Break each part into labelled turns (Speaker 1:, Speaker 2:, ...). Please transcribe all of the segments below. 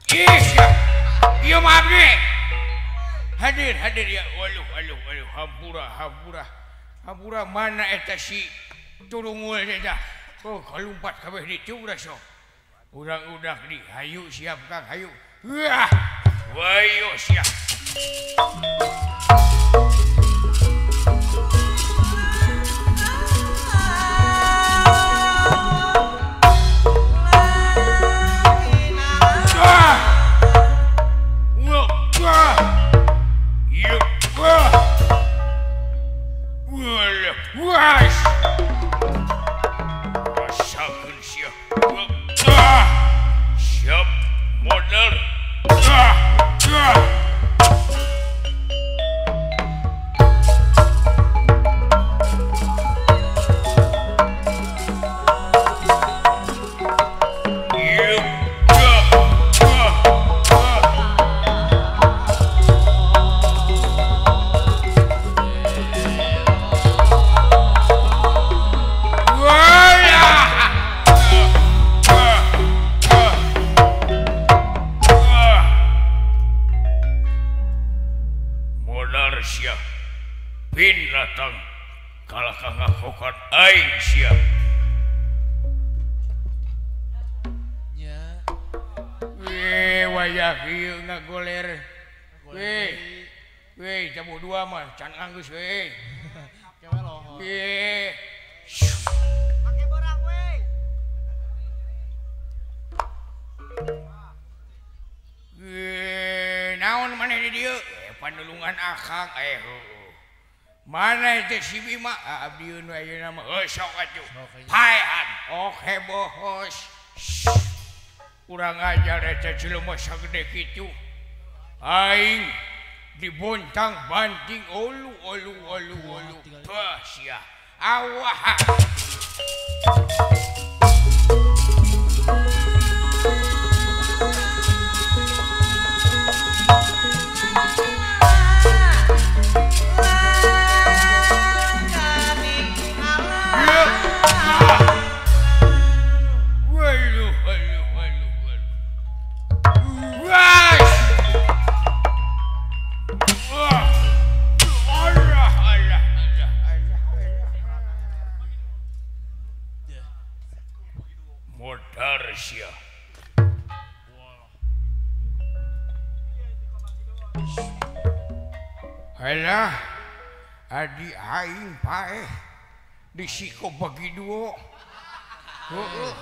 Speaker 1: Iya maaf nih. Hadir hadir ya. Waduh waduh waduh hampura hampura. Hampura mana eta si turungul eta. Oh kalumpat kabeh ditu udah sok. Urang-udak di hayu siap Kang hayu. Wah. Wayo siap. Siap modal. Binatang kalah ngakokan aing sia.
Speaker 2: Nya.
Speaker 1: Weh wayah ieu ngagoler. Weh. Weh tabuh dua mah can anggeus weh.
Speaker 2: Kewe lohor.
Speaker 1: Weh.
Speaker 3: Make borang weh.
Speaker 1: Weh, naon maneh di dieu? Panulungan akang eh. Mana itu si Bima? Abdi nu ayeuna mah heuh sok atuh. Paehan. Oke bohos. Urang ajar eta jelema sagede kitu. Aing dibontang banting olu olu olu olu. Bah sia. Awah. Sia. Halah, adi aing paeh disiko bagi dua. Heeh.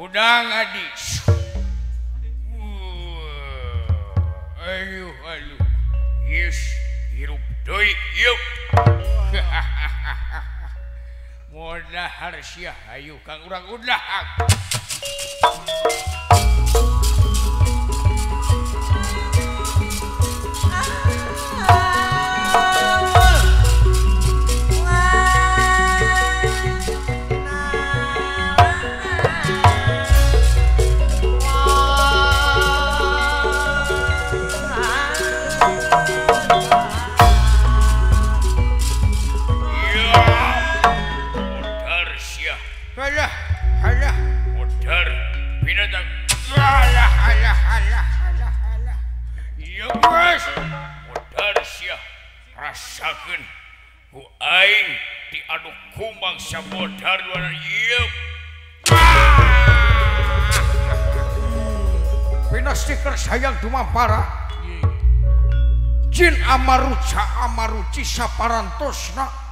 Speaker 1: Udang adi. Aduh aduh. Yes, hirup deui yeuh. Modahar sia hayu kang urang udah. Alah, alah, modar binatang. Alah, alah, alah, alah, alah. Iya, bos. Modar sia rasakeun ku aing diaduk kumbang samodar luar ieu. Pinastiker sayang dumampara. Jin amaruca amaruci saparantosna.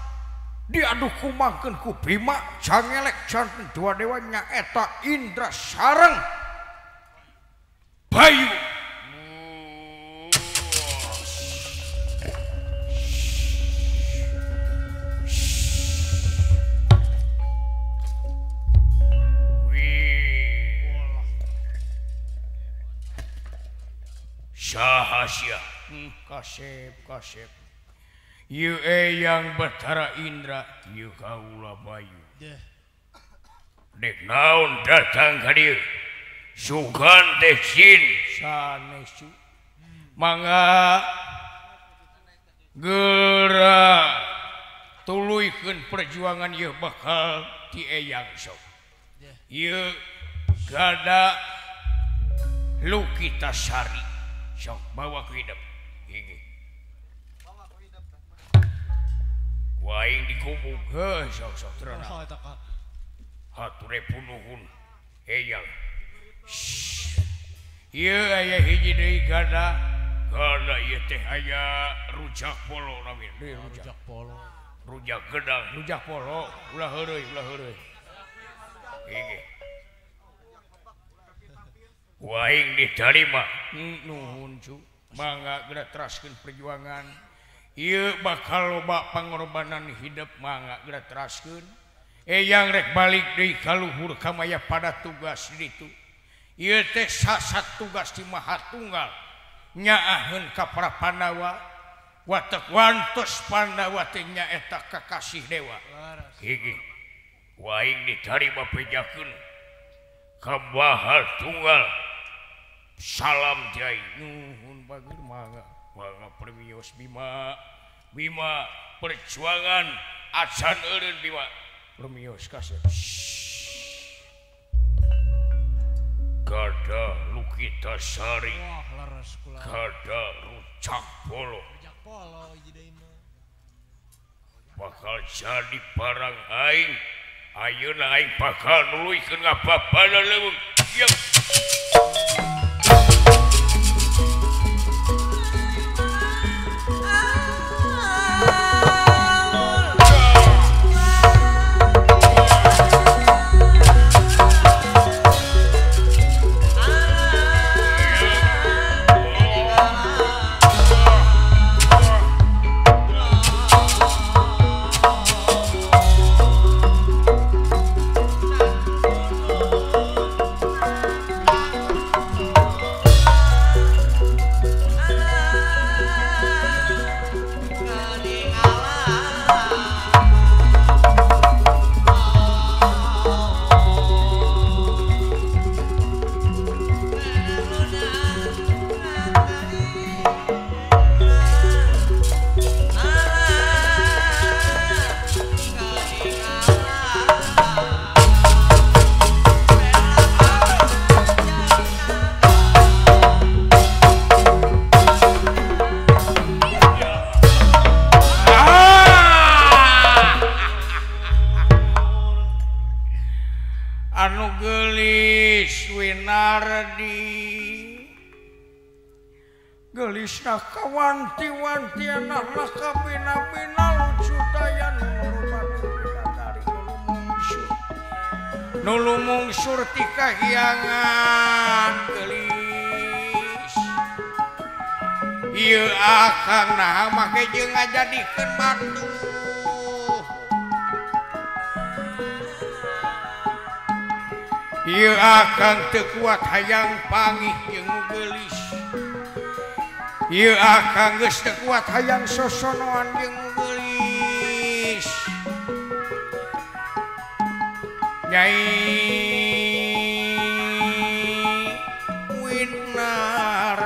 Speaker 1: Diaduh kumangkeun ku Bima jangelek janten dua dewa nyaeta Indra sareng Bayu. Saha sia? Kasep kasep. Ieu eyang Batara Indra, ieu kaula Bayu. Dek naon datang ka dieu? Sugan teh jin sanes. Mangga geura tuluykeun perjuangan ieu bakal ti eyang sok. Ieu gada Lukita Sari sok bawa ku hidup gigi ku aing dikubuk heuh sok sok terang hatur nuhun eyang ieu aya hiji deui gada gada ieu teh aya rujak polo namina rujak polo rujak gedang rujak polo ulah heureuy gigi ku aing ditarima nuhun cu mangga geura teraskeun perjuangan ieu bakal loba pangorbanan hidup mangga geura teraskeun eyang rek balik deui ka luhur ka maya pada tugas ditu ieu teh sasat tugas di Maha Tunggal nyaaheun ka para Pandawa watek wantos Pandawa teh nyaeta kakasih dewa hiji ku aing ditarima pejakeun ka Maha Tunggal salam jai nuhun bageur mangga mangga permios Bima Bima perjuangan acan eureun Bima permios kasep gada Lukita Sari gada rujak polo bakal jadi barang aing ayeuna aing bakal nuluykeun ngababana leuweung ieu. Gelisna kawanti-wanti anakna kabina-bina lucu daya nulu mungsur ti kahyangan gelis ieu akang naha make jeung ngajadikeun batu ieu akang teu kuat hayang pangih jeung geulis ieu akang geus teu kuat hayang sosonoan jeung geulis Nyai Winar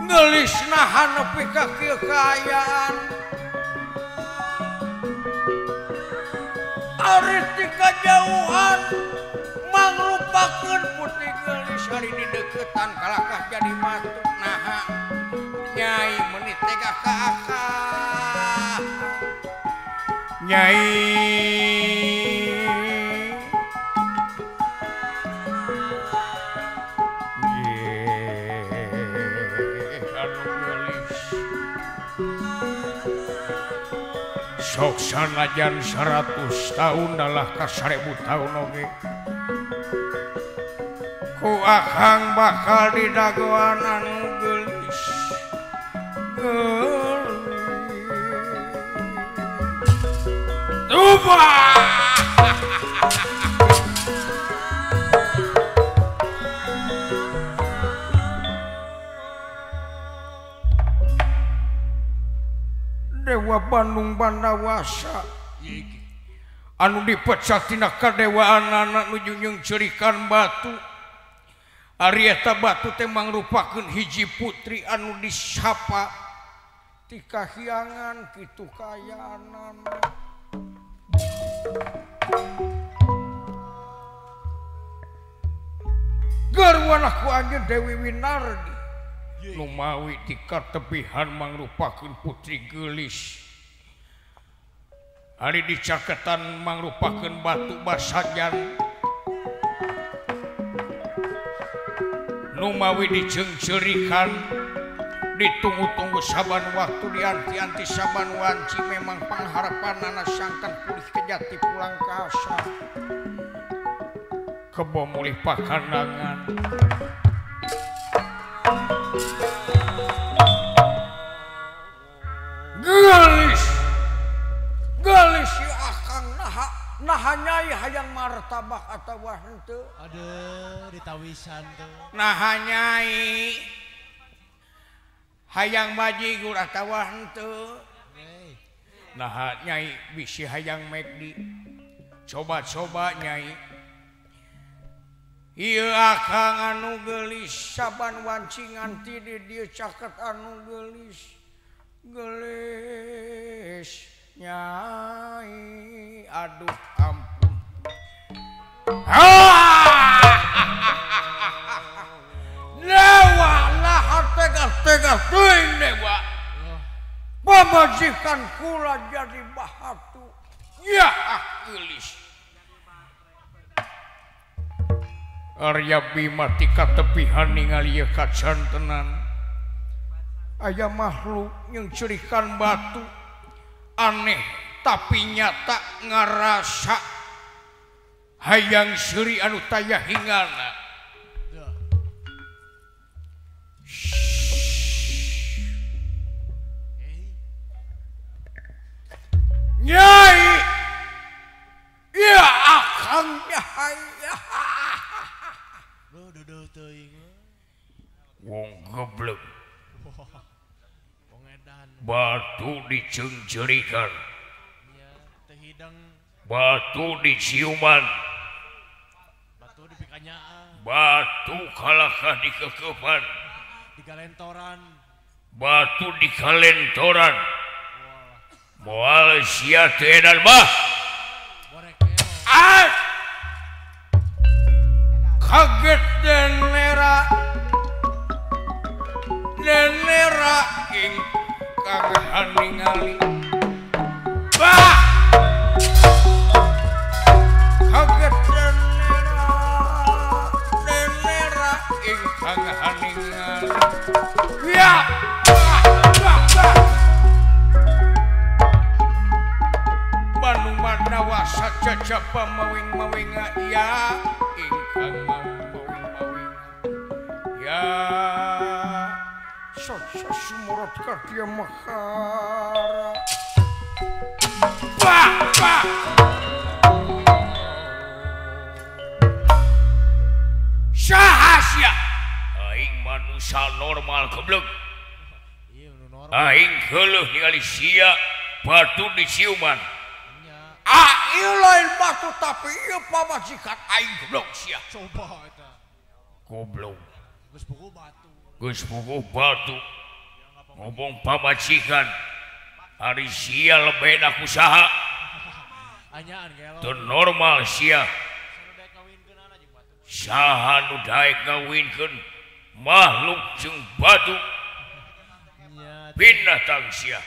Speaker 1: geulis naha nepi ka kieu kaayaan ari ti kajauhan mangrupakeun putih geulis ari di deuketan kalakah jadi batu naha Nyai meuni tega ka akang Nyai anu geulis sok sanajan 100 tahun dalah ka 1000 tahun oge ku akang bakal didagoan anu geulis Tuba Dewa Bandung Bandawasa anu dipecat tina kadewaanana nu junjung cerikan batu ari eta batu teh mangrupakeun hiji putri anu disapa ti kahyangan kitu kayaanana. Katahuan aku anjeun Dewi Winardi lumawi ti katepihan mangrupakeun putri geulis. Ari dicaketan mangrupakeun batu basajan numawi diceungceurikan ditunggu-tunggu saban waktu dianti-anti saban wanci memang pangharapanana sangkan pulih kejati pulang ka asa kebo mulih pakandangan. Geulis geulis si akang naha nyai hayang martabak atawa henteu.
Speaker 2: Aduh ditawisan tuh.
Speaker 1: Naha nyai hayang bajigur atawa henteu. Naha nyai bisi hayang McD. Coba-coba nyai. Ieu akang anu geulis saban wanci nganti di dieu caket anu geulis. Geulis nyai aduh ampun. Dewa lah tegas-tegas teuing dewa. Pamajikan kula jadi bahatu. Ya geulis. Arya Bima ti katepihan ningali ieu kacantenan. Aya makhluk nyengcerikan batu aneh tapi nyata ngarasa hayang seuri anu taya hingalna. Nyai ya akang nyai wong geblek batu diceungceurikan batu diciuman batu kalakah dikekepan batu dikalentoran moal sia teu edan mah. Ah! Kaget denera denera ingkang ningali bah kaget denera denera ingkang ningali ya bah bah bah Bandung Mandawa sacacapa mawing-mawing ya ingkang mawing-mawing ya saca sumurot karya makara bah bah saha sia aing manusia normal goblok aing geuleuh ningali sia batu diciuman. Ah ieu lain batu tapi ieu pamajikan aing goblok sia.
Speaker 2: Coba eta.
Speaker 1: Goblok.
Speaker 2: Geus puguh batu.
Speaker 1: Geus puguh batu. Ngomong pamajikan. Ari sia lebehna ku saha?
Speaker 2: Anyaan gelo.
Speaker 1: Teu normal sia. Saha nu daek ngawinkeun makhluk jeung batu? Binatang sia.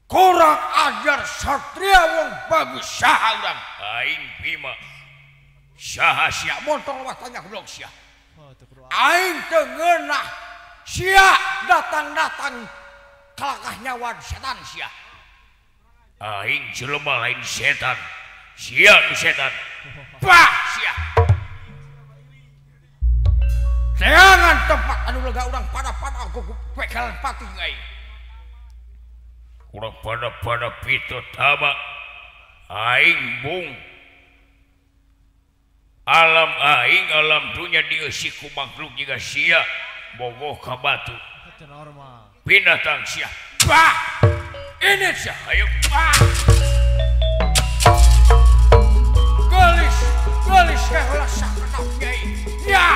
Speaker 1: Kurang ajar satria wong bagus saha urang aing Bima saha sia montong lewat tanya goblok sia aing teu ngeunah sia datang-datang kalakah nyawa setan sia aing jelema lain setan sia nu setan bah sia jangan tempat anu lega urang pada-pada aku pekalan pati aing urang pada-pada pito tama aing bung alam aing alam dunya dieusi ku makhluk jiga sia bogoh ka batu binatang sia bah ini sia ayo bah gelis gelis heula sakenap nyai ya.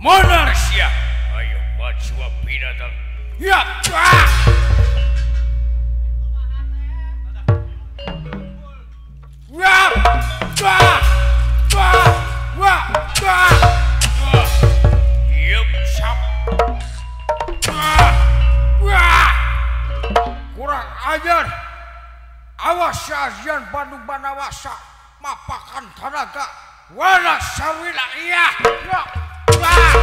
Speaker 1: Monar sia. Ayo bacua binatang. Ya. Wah. Wah. Wah. Wah. Wah. Yup, sap. Wah. Wah. Kurang ajar. Awas ajian Bandung Banawasa mapakan tenaga wala sawila iya. Ya. Wah.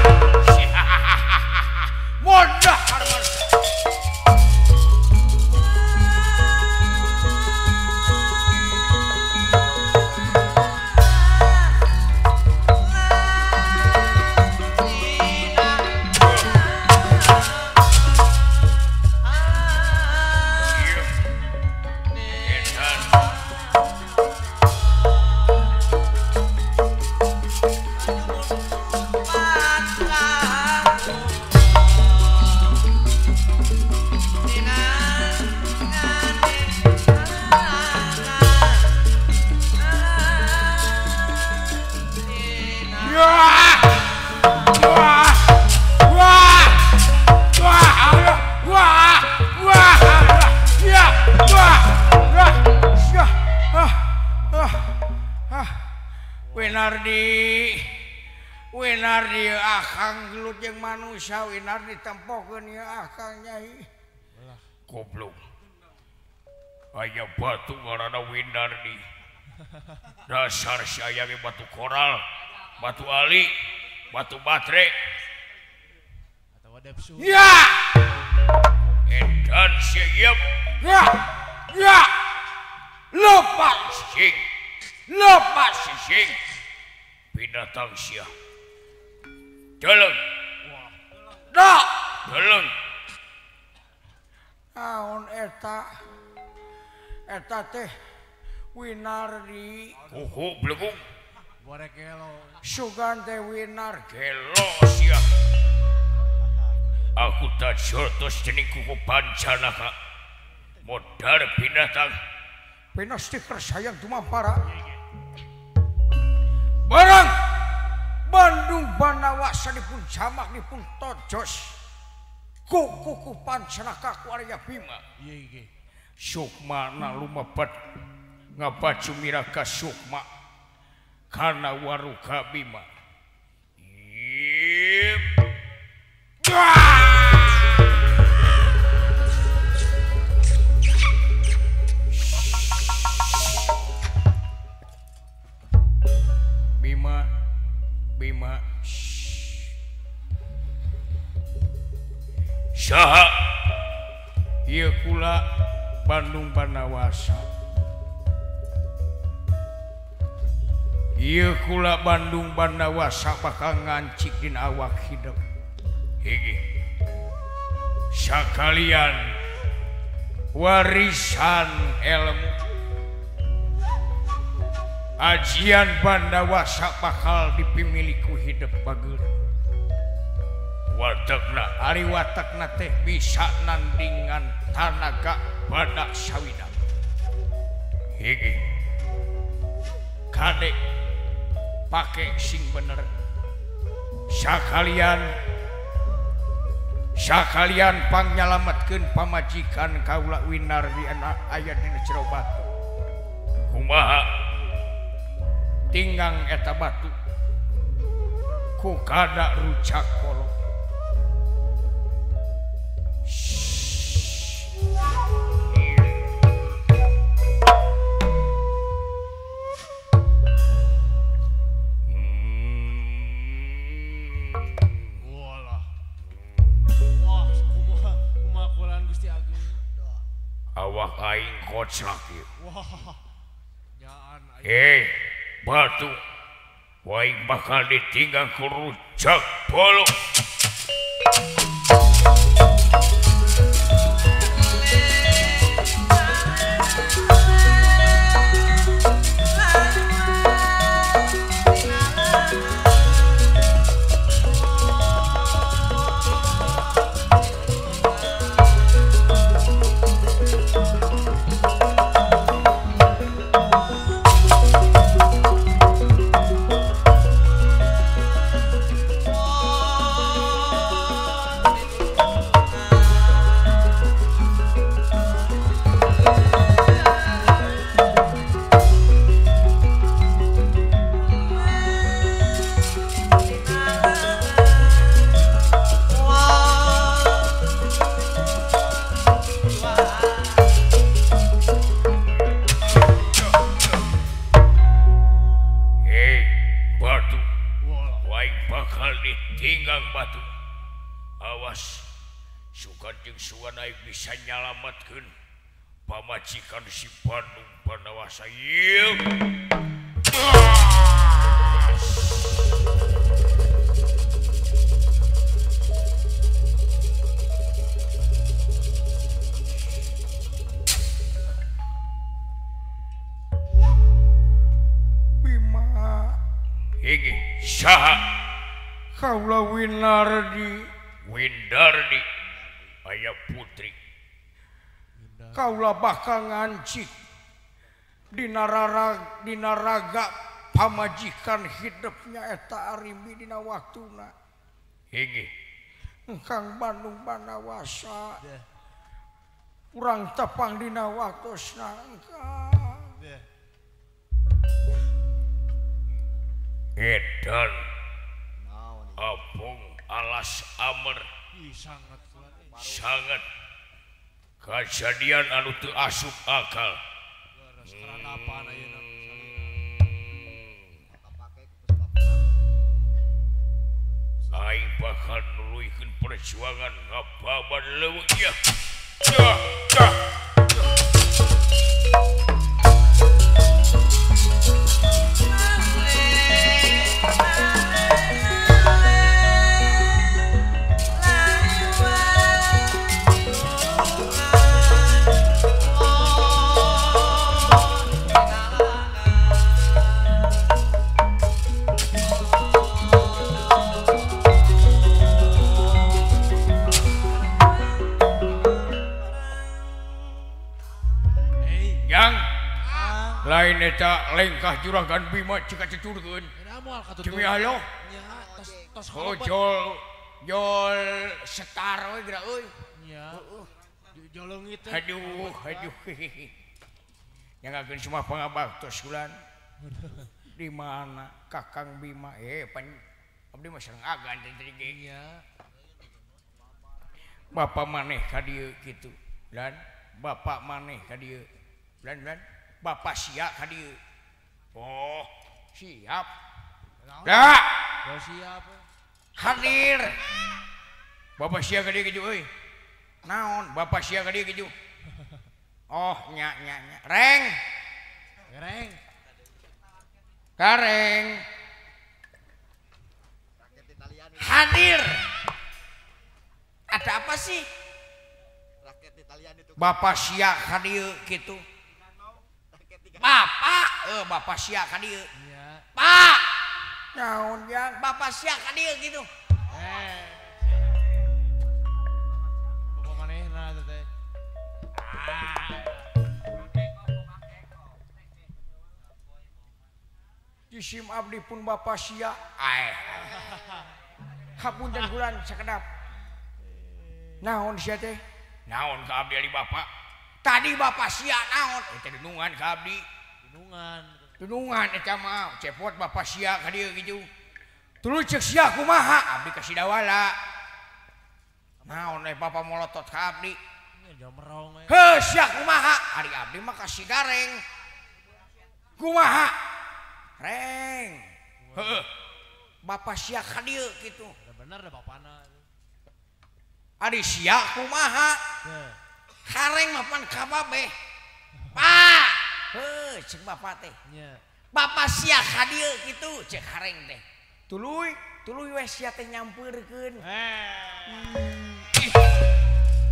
Speaker 1: Modah harman. Winardi, Winardi akang gelut jeung manusia Winardi tempokeun ieu akang nyai. Goblok. Aya batu ngaranna Winardi. Dasar si aya ge batu koral, batu ali, batu batre.
Speaker 2: Atawa depsu.
Speaker 1: Ya. Edan si ieu. Ya. Ya. Lepas sing. Lepas sing. Binatang sia. Deleng. Dak, deleng. Naon eta? Eta teh Winardi. Kuku blegung.
Speaker 2: Borek gelo.
Speaker 1: Sugan teh Winar gelo sia. Aku tak jotos dening kuku pancanaka. Modar binatang. Pinasti sayang tumampara. Barang Bandung Banawasa dipun jamak dipun tojos. Kuku pancanaka ku Arya Bima.
Speaker 2: Iya iki.
Speaker 1: Sukma na lumebet ngabaju miraka sukma kana waruga Bima. Ip. Bima, Bima. Saha ieu kula Bandung Banawasa. Ieu kula Bandung Banawasa bakal ngancik dina awak hidup. Hiji. Sakalian warisan ilmu ajian Bandawasa bakal dipimiliku hidup bageun. Watekna ari watekna teh bisa nandingan tanaga badak sawina. Hiji. Kadek pake sing bener. Sakalian sakalian pangnyalametkeun pamajikan kaula Winardi aya dina jero batu. Kumaha? Tinggang eta batu ku kada rucak kolok.
Speaker 2: Walah. Wah, kumaha kumaha kulaan Gusti Agung.
Speaker 1: Awak aing koclak ieu.
Speaker 2: Wah. Nyaan aing.
Speaker 1: Batu waing bakal ditinggal ku rujak bolong.
Speaker 3: Oh.
Speaker 1: Inggang batu. Awas sugan jeung sugan aing bisa nyalametkeun pamajikan si Bandung Panawasa ieu. Bima inggih saha kaula Winardi. Windardi aya putri kaula bakal ngancik dina raga pamajikan hidupnya eta Arimbi dina waktuna inggih Kang Bandung Panawasa urang tepang dina waktosna engkang edan apung alas amer sangat kejadian anu teu asup akal. Aing bakal nuluykeun perjuangan ngababan leuweung ieu. Lain eta lengkah juragan Bima cika cecurkeun. Demi Allah. Oh jol jol setar we geura euy.
Speaker 2: Nya. Jolong itu.
Speaker 1: Aduh aduh. Nyangakeun semua pangabaktos kulan. Di mana Kakang Bima pan abdi mah sareng agan teh ge.
Speaker 2: Nya.
Speaker 1: Bapak maneh ka dieu kitu. Lan bapak maneh ka dieu. Lan lan bapak siap ka dieu. Oh, siap. Dah.
Speaker 2: Oh, siap.
Speaker 1: Hadir. Bapak siap ka dieu kitu euy. Naon bapak siap ka dieu kitu? Oh, nya nya nya. Reng.
Speaker 2: Reng.
Speaker 1: Kareng. Hadir. Ada apa sih? Bapak siap ka dieu kitu. Bapak, bapak sia ka dieu. Pak. Naon yang bapak sia ka dieu gitu.
Speaker 2: Bapak manehna teh.
Speaker 1: Jisim abdi pun bapak sia. Aeh. Hapunten bulan sakedap. Naon sia teh? Naon ka abdi ari bapak? Tadi bapak sia naon? Eta dunungan ka abdi.
Speaker 2: Dunungan.
Speaker 1: Dunungan eta mah cepot bapak sia ka dieu kitu. Tuluy ceuk sia kumaha? Abdi ka Sidawala. Naon we bapak molotot ka abdi?
Speaker 2: Nya merong we.
Speaker 1: Heuh sia kumaha? Ari abdi mah ka Sigareng. Kumaha? Reng. Heuh. Bapak sia ka dieu kitu.
Speaker 2: Bener da bapana.
Speaker 1: Ari sia kumaha? Kareng mapan kababeh. Pak. Heuh, ceuk bapak teh.
Speaker 2: Nya.
Speaker 1: Bapak sia ka dieu kitu, ceuk kareng teh. Tuluy, tuluy we sia teh nyampeurkeun.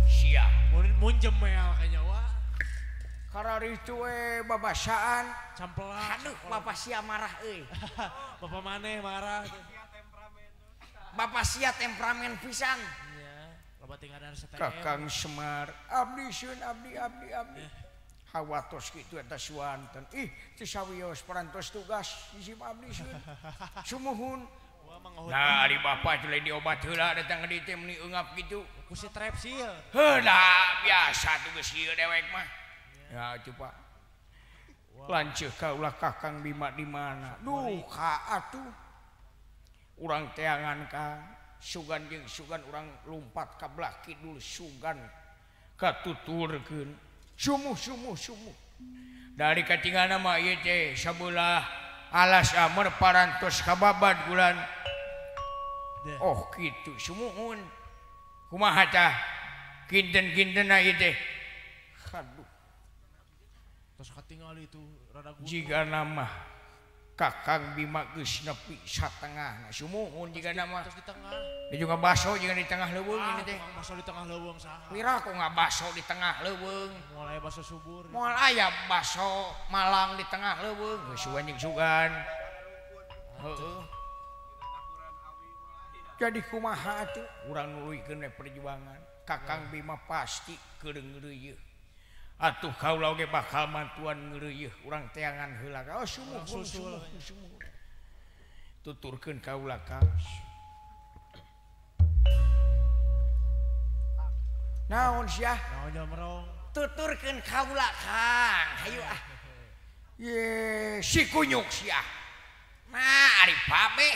Speaker 1: Sia
Speaker 2: mun jemel ka nyawa.
Speaker 1: Kararitu we babasaan
Speaker 2: campelak.
Speaker 1: Aduh, bapak sia marah euy.
Speaker 2: Bapak maneh marah.
Speaker 1: Bapak sia temperamen pisan. Kakang Semar abdi sieun abdi abdi abdi hawatos kitu eta suanten ih teu sawios parantos tugas isim abdi sieun sumuhun. Nah ari bapak teh lain diobat heula datang ka dieu teh meuni eungap kitu
Speaker 2: ku si trepsil.
Speaker 1: Heuh da biasa tuh geus ieu dewek mah. Ya coba lanceuk ka ulah Kakang Bima di mana duka atuh urang teangan ka sugan jeung sugan urang lumpat ka belah kidul sugan katuturkeun sumuh sumuh sumuh dari katingalna mah ieu teh sabelah alas amer parantos kababad bulan Oh kitu sumuhun. Kumaha tah? Kinten-kintenna ieu teh. Aduh.
Speaker 2: Tos katingali itu rada gunung.
Speaker 1: Jigana mah Kakang Bima geus nepi satengahna. Sumuhun jigana mah.
Speaker 2: Tos di tengah.
Speaker 1: Dia juga baso jika di tengah leuweung ini teh.
Speaker 2: Baso di tengah leuweung saha?
Speaker 1: Pira kok ngabaso di tengah leuweung?
Speaker 2: Moal aya baso subur.
Speaker 1: Moal aya baso Malang di tengah leuweung. Geus sugan jeung sugan. Heeh. Jadi kumaha atuh urang nuluykeun we perjuangan. Kakang Bima pasti keureung ngeureuyeun. Atuh kaula oge bakal mantuan ngeureuyeun urang teangan heula. Oh sumuhun sumuhun sumuhun. Tuturkeun kaula Kang. Naon sia?
Speaker 2: Naon nyamrong?
Speaker 1: Tuturkeun kaula Kang. Hayu ah. Ye, si kunyuk sia. Nah, ari babeh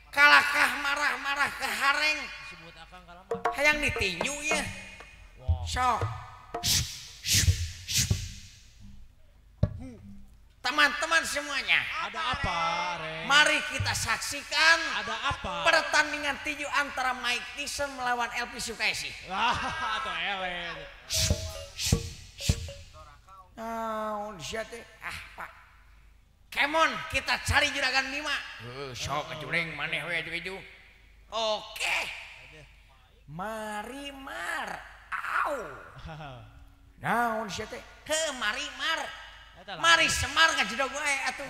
Speaker 1: kalakah marah-marah ke hareng.
Speaker 2: Disebut akang kalama.
Speaker 1: Hayang ditinju ye. Sok. Teman-teman semuanya,
Speaker 2: ada apa, Reng?
Speaker 1: Mari kita saksikan
Speaker 2: ada apa?
Speaker 1: Pertandingan tinju antara Mike Tyson melawan Elvi Sukaesih.
Speaker 2: Atau Ellen.
Speaker 1: Naon sia teh? Ah, Pak. Kemon, kita cari Juragan Bima. Heuh, sok atuh maneh we atuh itu. Oke. Mari mar. Au. Naon sia teh? Heuh, mari mar. Mari Semar ngajedog wae atuh.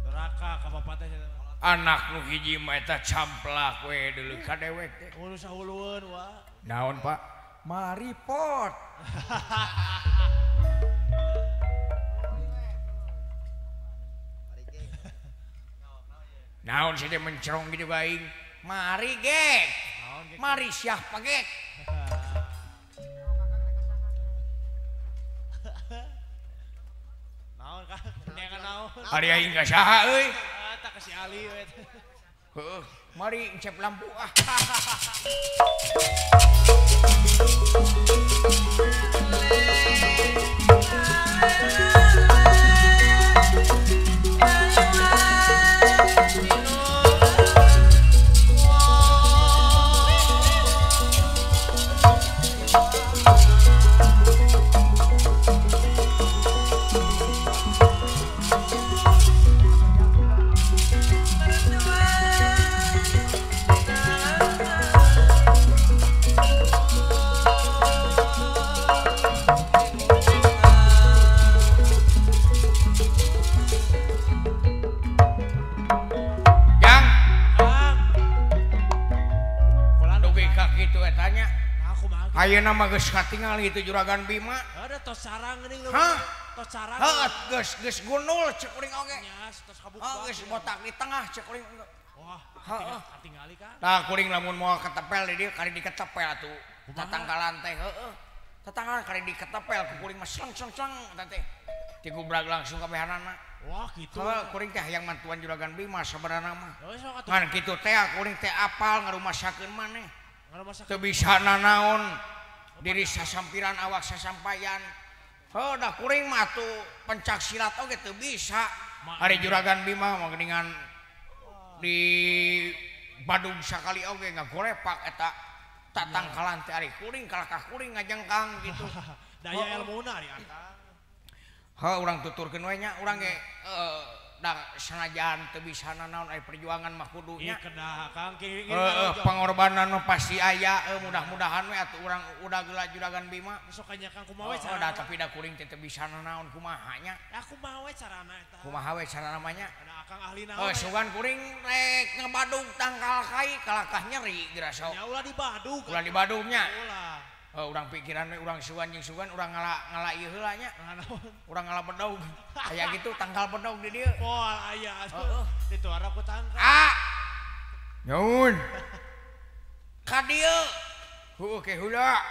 Speaker 2: Neraka ka bapak teh.
Speaker 1: Anak nu hiji mah eta camplak we deuleu ka dewek teh.
Speaker 2: Kudu sahulueun wa.
Speaker 1: Naon Pak? Mari pot. Naon sih teh mencerong gitu baing. Mari gek. Mari siah pagek. Hari aing ka saha euy?
Speaker 2: Tah ka si Ali we.
Speaker 1: Heuh, mari encep lampu ah. Ayeuna mah geus katingal itu Juragan Bima.
Speaker 2: Ada tos sarang geuning leuweung.
Speaker 1: Hah?
Speaker 2: Tos sarang.
Speaker 1: Heuh, geus geus gundul cek kuring oge.
Speaker 2: Nya, tos kabuka.
Speaker 1: Oh, geus botak di tengah cek kuring.
Speaker 2: Wah, katingali kan.
Speaker 1: Tah kuring lamun moal ketepel di dieu kari diketepel atuh. Tatangkalan teh heueuh. Tatangkalan kari diketepel ku kuring mah sleng sleng sleng eta teh. Digubrag langsung kabehanana.
Speaker 2: Wah, kitu.
Speaker 1: Heuh, kuring teh hayang mantuan Juragan Bima sabenerna mah. Ngan kitu teh kuring teh apal ngarumasakeun maneh. Teu bisa nanaon diri sasampiran awak sasampayan. Heuh, da kuring mah atuh pencak silat oge teu bisa. Ari Juragan Bima mah geuningan di Badung sakali oge ngagorepak eta tatangkalan teh ari kuring kalakah kuring ngajengkang gitu.
Speaker 2: Daya elmuna ari akang.
Speaker 1: Heuh, urang tuturkeun we nya urang ge da sanajan teu bisa nanaon ari perjuangan mah kudu nya.
Speaker 2: Kedah Kang
Speaker 1: pengorbanan mah pasti aya mudah-mudahan we atuh urang udah geula Juragan Bima.
Speaker 2: Sok nya Kang kumaha we carana?
Speaker 1: Da tapi da kuring teh teu bisa nanaon kumaha nya.
Speaker 2: Kumaha we carana eta?
Speaker 1: Kumaha we carana mah nya?
Speaker 2: Da akang ahli naon?
Speaker 1: Sugan kuring rek ngabadug tangkal kai kalakah nyeri geura sok.
Speaker 2: Nya ulah dibadug.
Speaker 1: Ulah dibadug nya.
Speaker 2: Ulah.
Speaker 1: Urang pikiran we urang sugan jeung sugan urang ngala ieu heula nya. Urang ngala bedog. Aya gitu tangkal bedog di dieu.
Speaker 2: Moal aya atuh. Dituara ku tangkal.
Speaker 1: Ah. Naon? Ka dieu. Heueuh ke heula.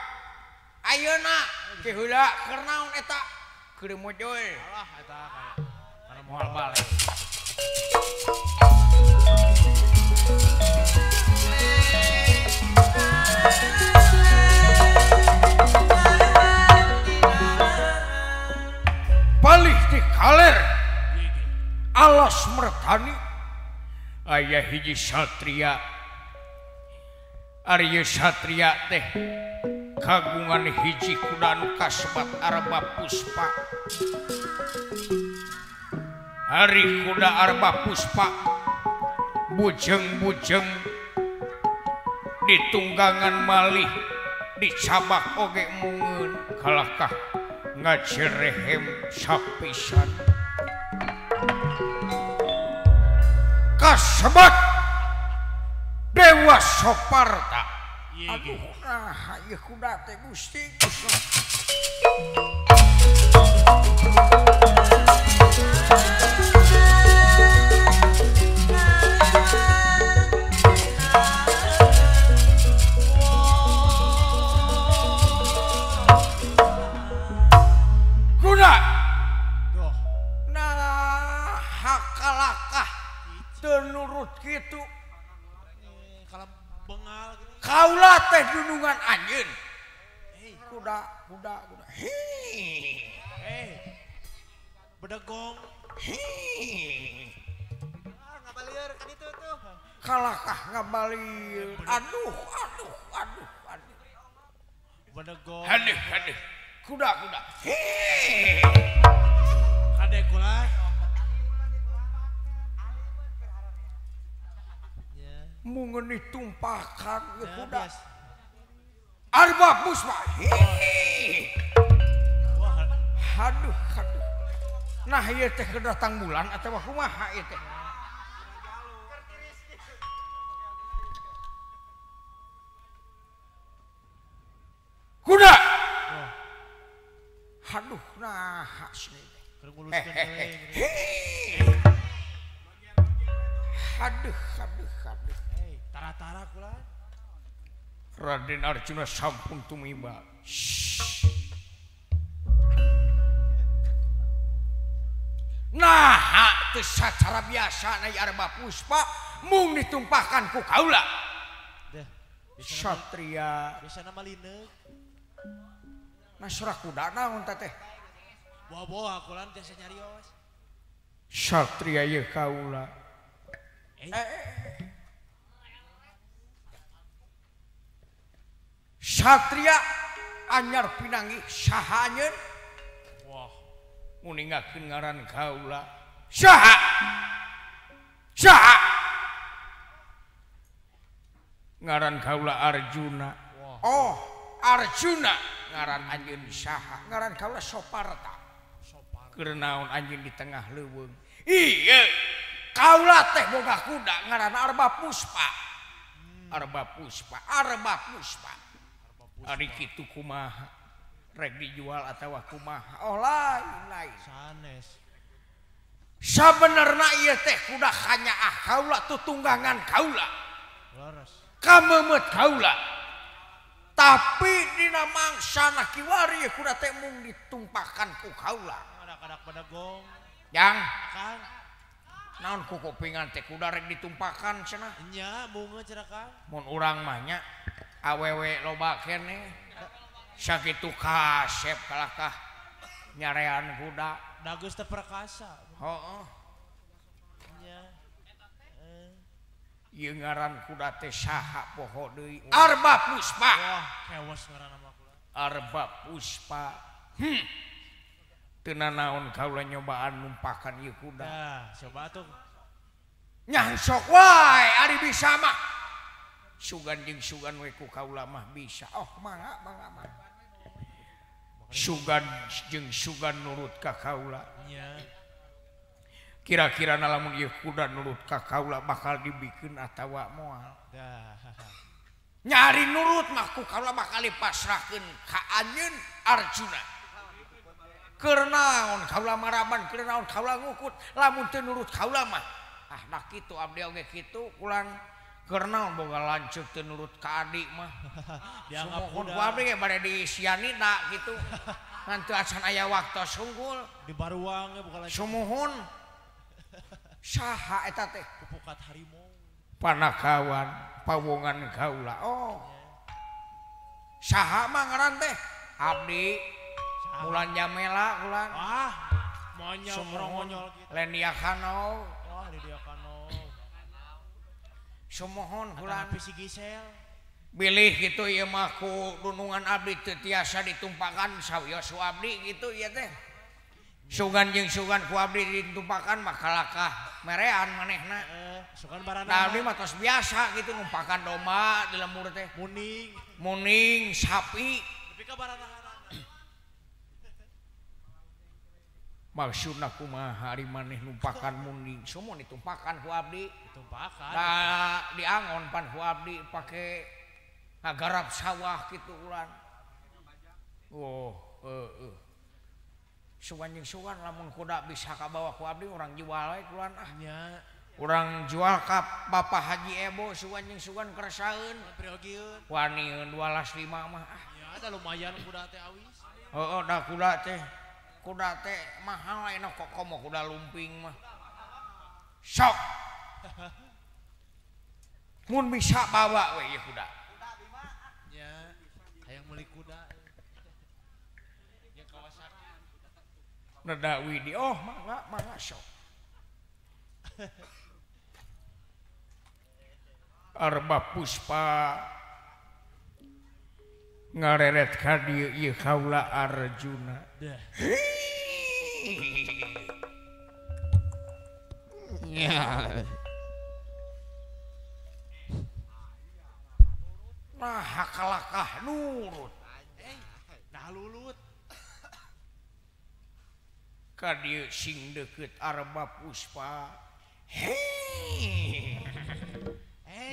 Speaker 1: Ayeuna ke heula keur naon eta? Keur mojol.
Speaker 2: Alah eta kana
Speaker 1: moal balik. Palih di kaler alas mertani. Ayeuna Aya hiji satria. Arya satria teh kagungan hiji kuda nu kasebat Arba Puspa. Ari kuda Arba Puspa bujeng-bujeng ditunggangan malih dicabak oge mungeun kalakah ngajerehem sapisan. Kasebat Dewa Soparta. Aduh, nah ieu kuda teh Gusti. Kuda. Nah, hakalakah teu nurut kitu. Kaula teh dunungan anjeun. Kuda, kuda, kuda. Hi.
Speaker 2: Bedegong.
Speaker 1: Hi.
Speaker 3: Ngabalieur ka ditu tuh.
Speaker 1: Kalakah ngabalieur. Aduh, aduh, aduh, aduh.
Speaker 2: Bedegong.
Speaker 1: Aduh, aduh. Kuda, kuda. Hi.
Speaker 2: Kade kula.
Speaker 1: Mungeun ditumpakan ke kuda. Arba Puspa. Aduh, aduh. Nah ieu teh kedatang bulan atawa kumaha ieu teh? Kuda. Aduh, nah sini teh. Aduh, aduh, aduh.
Speaker 2: Tara-tara kula.
Speaker 1: Raden Arjuna sampun tumiba. Nah, teu sacara biasa na Arba Puspa mung ditumpahkan ku kaula. Satria
Speaker 2: biasana mah lineuk.
Speaker 1: Nah, sora kuda naon teh?
Speaker 2: Boa-boa kulan tiasa nyarios.
Speaker 1: Satria ieu kaula. Satria anyar pinanggih saha anjeun? Wah, nguningakeun ngaran kaula. Saha? Saha? Ngaran kaula Arjuna. Oh, Arjuna ngaran anjeun saha? Ngaran kaula Soparta. Keur naon anjeun di tengah leuweung? Ieu kaula teh boga kuda ngaran Arba Puspa. Arba Puspa, Arba Puspa. Ari kitu kumaha rek dijual atawa kumaha? Oh lain lain.
Speaker 2: Sanes.
Speaker 1: Sabenerna ieu teh kuda kanyaah kaula tutunggangan kaula.
Speaker 2: Leres.
Speaker 1: Kameumeut kaula. Tapi dina mangsana kiwari kuda teh mung ditumpakan ku kaula.
Speaker 2: Kadak-kadak bedegong.
Speaker 1: Jang.
Speaker 2: Kang.
Speaker 1: Naon ku kupingan teh kuda rek ditumpakan cenah?
Speaker 2: Nya bunga cenah Kang.
Speaker 1: Mun urang mah nya awewe loba keneh sakitu kasep kalakah nyarean kuda
Speaker 2: da geus teu perkasa.
Speaker 1: Heeh.
Speaker 2: Nya.
Speaker 1: Ieu ngaran kuda teh saha poho deui? Arba Puspa.
Speaker 2: Wah, kewas ngaranna mah kula.
Speaker 1: Arba Puspa. Teu nanaon kaula nyobaan numpakan ieu kuda.
Speaker 2: Nah, coba atuh.
Speaker 1: Nya sok wae ari bisa mah. Sugan jeung sugan we ku kaula mah bisa. Oh, mangga mangga mangga. Sugan jeung sugan nurut ka kaula.
Speaker 2: Nya.
Speaker 1: Kira-kira lamun ieu kuda nurut ka kaula bakal dibikeun atawa moal.
Speaker 2: Dah.
Speaker 1: Nyari nurut mah ku kaula bakal dipasrahkeun ka anjeun Arjuna. Keur naon kaula maraban, keur naon kaula ngukut, lamun teu nurut kaula mah. Ah, nah kitu abdi oge kitu kulang. Keur naon boga lanceuk teu nurut ka adik mah.
Speaker 2: Dianggap
Speaker 1: kuda.
Speaker 2: kuda.
Speaker 1: Ku abdi ge bade disianina kitu. Ngan teu acan aya waktos unggul.
Speaker 2: Di baruang ge bukan lanceuk.
Speaker 1: Sumuhun. Saha eta teh?
Speaker 2: Pupukat harimau.
Speaker 1: Panakawan, pawongan kaula. Oh. Saha mah ngaran teh? Abdi. Mulan Jamela ulang.
Speaker 2: Wah, monyol monyol kitu.
Speaker 1: Lendia Kano.
Speaker 2: Wah, Lydia Kano.
Speaker 1: Sumohon ulah
Speaker 2: si Gisel.
Speaker 1: Bilih gitu ieu mah ku dunungan abdi teu tiasa ditumpakan sawios ku abdi gitu ieu teh. Sugan jeung sugan ku abdi ditumpakan mah kalakah merean manehna.
Speaker 2: Sugan barana.
Speaker 1: Nah, abdi mah tos biasa gitu numpakan domba di lembur teh.
Speaker 2: Muning.
Speaker 1: Muning, sapi.
Speaker 2: Nepi ka barana.
Speaker 1: Maksudna kumaha ari maneh numpakan muning, semua ditumpakan ku abdi.
Speaker 2: Ditumpakan.
Speaker 1: Nah, diangon pan ku abdi pake ngagarap sawah kitu ulan. Oh, heeh. Sugan jeung sugan lamun kuda bisa kabawa ku abdi urang jual we kulan ah.
Speaker 2: Nya.
Speaker 1: Urang jual ka Bapak Haji Ebo sugan jeung sugan keresaeun.
Speaker 2: Priogieun.
Speaker 1: Wanieun 25 mah ah.
Speaker 2: Nya da lumayan kuda teh awis.
Speaker 1: Heeh, da kuda teh. Kuda teh mahal enak kok komo kuda lumping mah. Sok. Mun bisa bawa we ieu kuda.
Speaker 2: Nya, hayang meuli kuda. Jeung Kawasaki.
Speaker 1: Neda Widi, oh mangga mangga sok. Arba Puspa ngareret ka dieu ieu kaula Arjuna. Nah kalakah nurut.
Speaker 2: Nah lulut.
Speaker 1: Ka dieu sing deukeut Arba Puspa. Hei.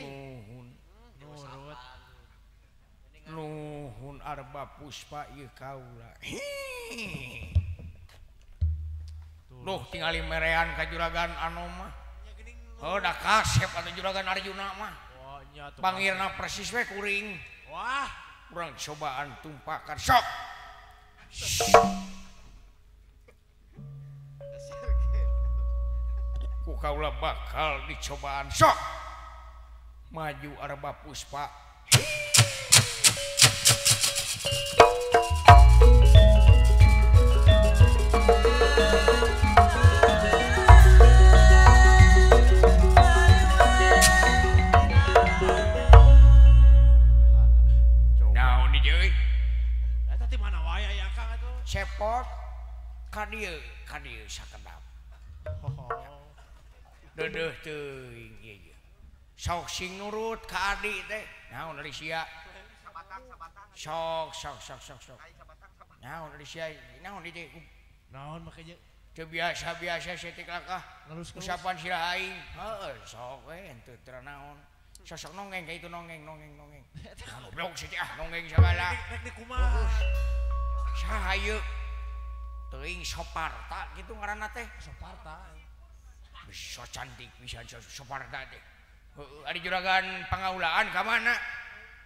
Speaker 1: Nuhun.
Speaker 2: Nurut.
Speaker 1: Nuhun Arba Puspa ieu kaula. Duh tingali merean ka juragan anu mah. Heuh da kasep atuh juragan Arjuna mah. Pangirna persis we kuring.
Speaker 2: Wah,
Speaker 1: urang cobaan tumpakan sok. Ku kaula bakal dicobaan sok. Maju Arba Puspa. Naon di deui?
Speaker 2: Eta ti mana wae aya Kang atuh?
Speaker 1: Cepot ka dieu sakedap. Deudeuh teuing ieu ieu. Sok sing nurut ka adi teh. Naon ari sia? Sok sok sok sok sok. Naon ari sia? Naon di teh?
Speaker 2: Naon make jeung
Speaker 1: teu biasa-biasa saeutik lakah. Usapan sirah aing. Heueuh sok we henteu teu naon. Sosok nongeng ka itu nongeng nongeng nongeng. Goblok sih ah nongeng sagala.
Speaker 2: Rek di kumaha?
Speaker 1: Saha ieu? Teuing Soparta kitu ngaranna teh.
Speaker 2: Soparta.
Speaker 1: Bisa cantik bisa Soparta teh. Heueuh ari juragan pangaulaan ka mana?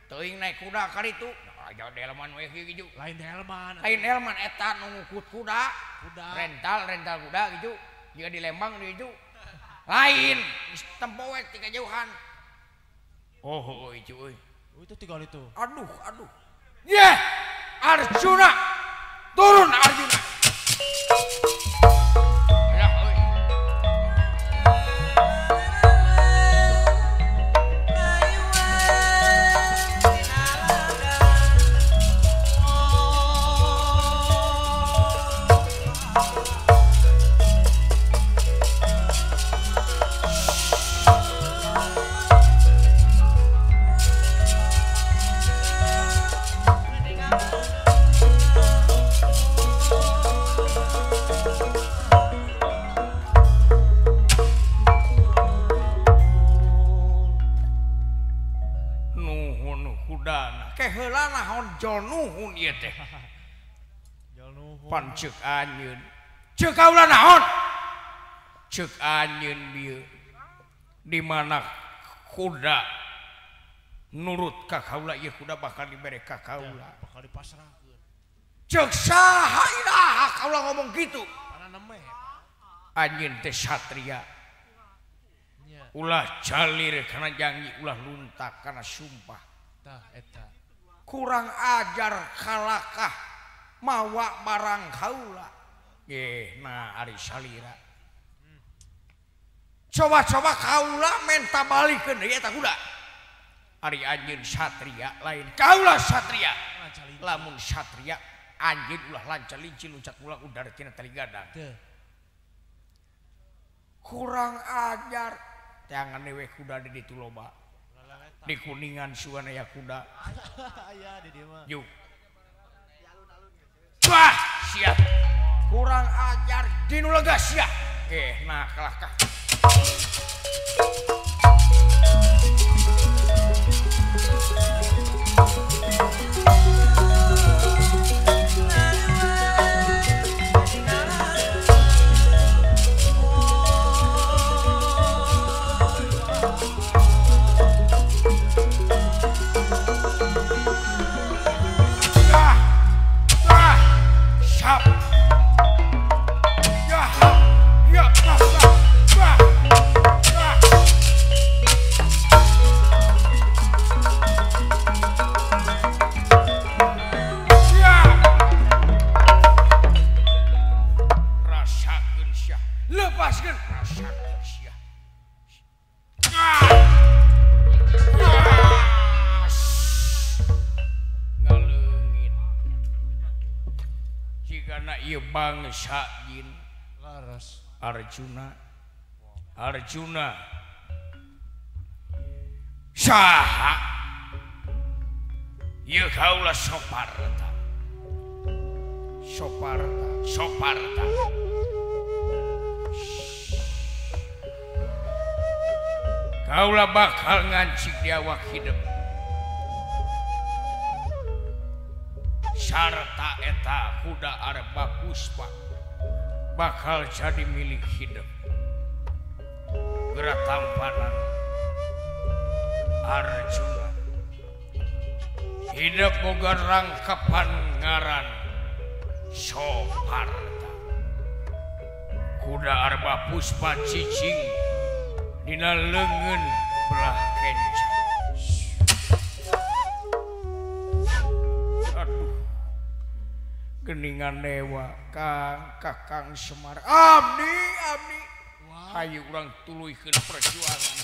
Speaker 1: Teuing naik kuda karitu. Nah, aja delman we kieu kitu.
Speaker 2: Lain delman.
Speaker 1: Lain delman eta nu ngukut kuda.
Speaker 2: Kuda.
Speaker 1: Rental kuda kitu. Jiga di Lembang di itu. Lain, geus tempo we ti kajauhan. Oh, oh itu euy.
Speaker 2: Oh, itu tiga itu.
Speaker 1: Aduh, aduh. Yeh! Arjuna. Turun Arjuna. Alah euy. Keheula naon jol nuhun ieu teh.
Speaker 2: Jol nuhun.
Speaker 1: Pan ceuk anjeun. Ceuk kaula naon? Ceuk anjeun bieu. Di mana kuda nurut ka kaula ieu kuda bakal dibere ka kaula.
Speaker 2: Bakal dipasrahkeun.
Speaker 1: Ceuk saha iraha kaula ngomong kitu?
Speaker 2: Pananeme.
Speaker 1: Anjeun teh satria. Ulah jalir kana janji, ulah luntak kana sumpah.
Speaker 2: Tah eta.
Speaker 1: Kurang ajar kalakah mawa barang kaula. Nggih, nah ari salira. Coba-coba kaula menta balikeun deui eta kuda. Ari anjeun satria lain kaula satria. Lamun satria anjeun ulah lancar lincir loncat ulah udara tina tali gadang. Kurang ajar. Teangan we kuda di ditu loba. Di Kuningan suana ya kuda.
Speaker 2: Aya di dieu mah.
Speaker 1: Yuk. Wah, siap. Kurang ajar dinu lega sia. Nah kalah kah. Bangsa jin
Speaker 2: laras
Speaker 1: Arjuna Arjuna saha ieu kaula Soparta Soparta Soparta kaula bakal ngancik di awak hidup sarta eta kuda arba puspa bakal jadi milik hidup geura tampanan Arjuna hidup boga rangkapan ngaran Soparta kuda arba puspa cicing dina leungeun belah kenca. Aduh, geningan dewa Kang Kakang Semar abdi abdi hayu urang tuluykeun perjuangan.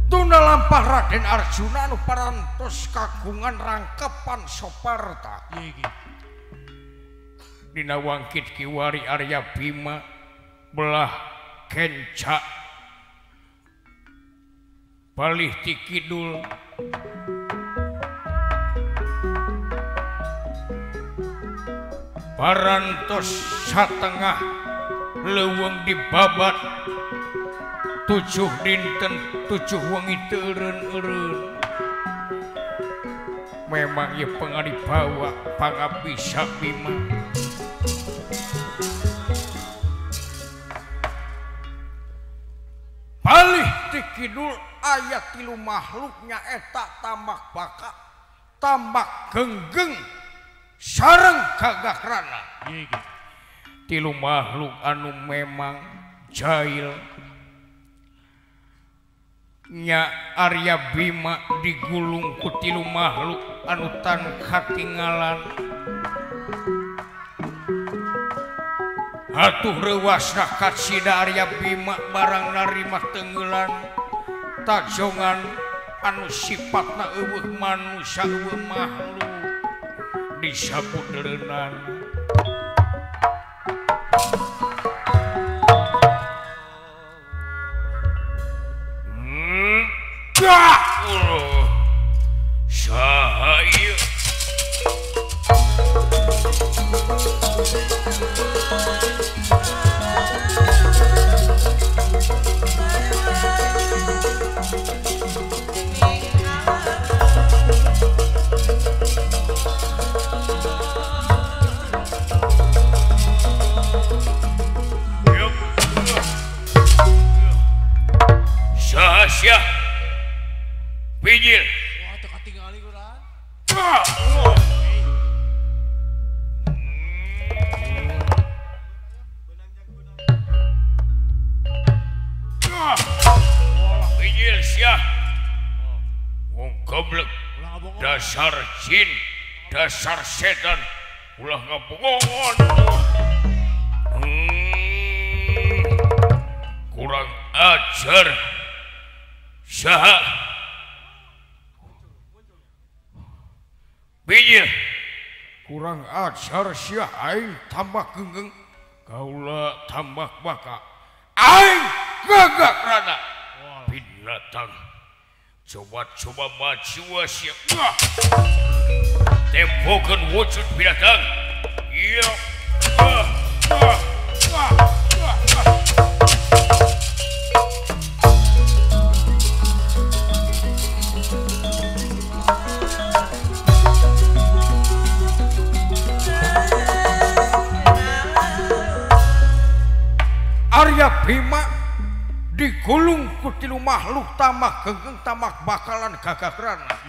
Speaker 1: Tuna lampah Raden Arjuna anu parantos kagungan rangkepan Soparta. Dina wangkit kiwari Arya Bima belah kenca balih ti kidul parantos satengah leuweung dibabat 7 dinten 7 wengi teu eureun-eureun. Memang ieu pangadibawa pangabisa Bima. Palih ti kidul aya 3 makhluknya eta tambak baka, tambak genggeng, sareng gagakrana. 3 makhluk anu memang jahil. Nya Arya Bima digulung ku 3 makhluk anu tan katingalan. Atuh reuwasna kacida Arya Bima barang narima tenggelan tajongan anu sifatna eueuh manusia eueuh makhluk disabut deureunana. Saha ieu? Saha sia? Bijil.
Speaker 2: Wah, teu katingali urang.
Speaker 1: goblok dasar jin dasar setan ulah ngabohongan. Kurang ajar saha bijil kurang ajar sia aing tambah genggeng kaula tambah baka aing gagak rana binatang coba-coba maju sia tempokeun wujud binatang iya. Arya Bima digulung ku tilu makhluk tamak genggeng tamak bakalan gagagrana.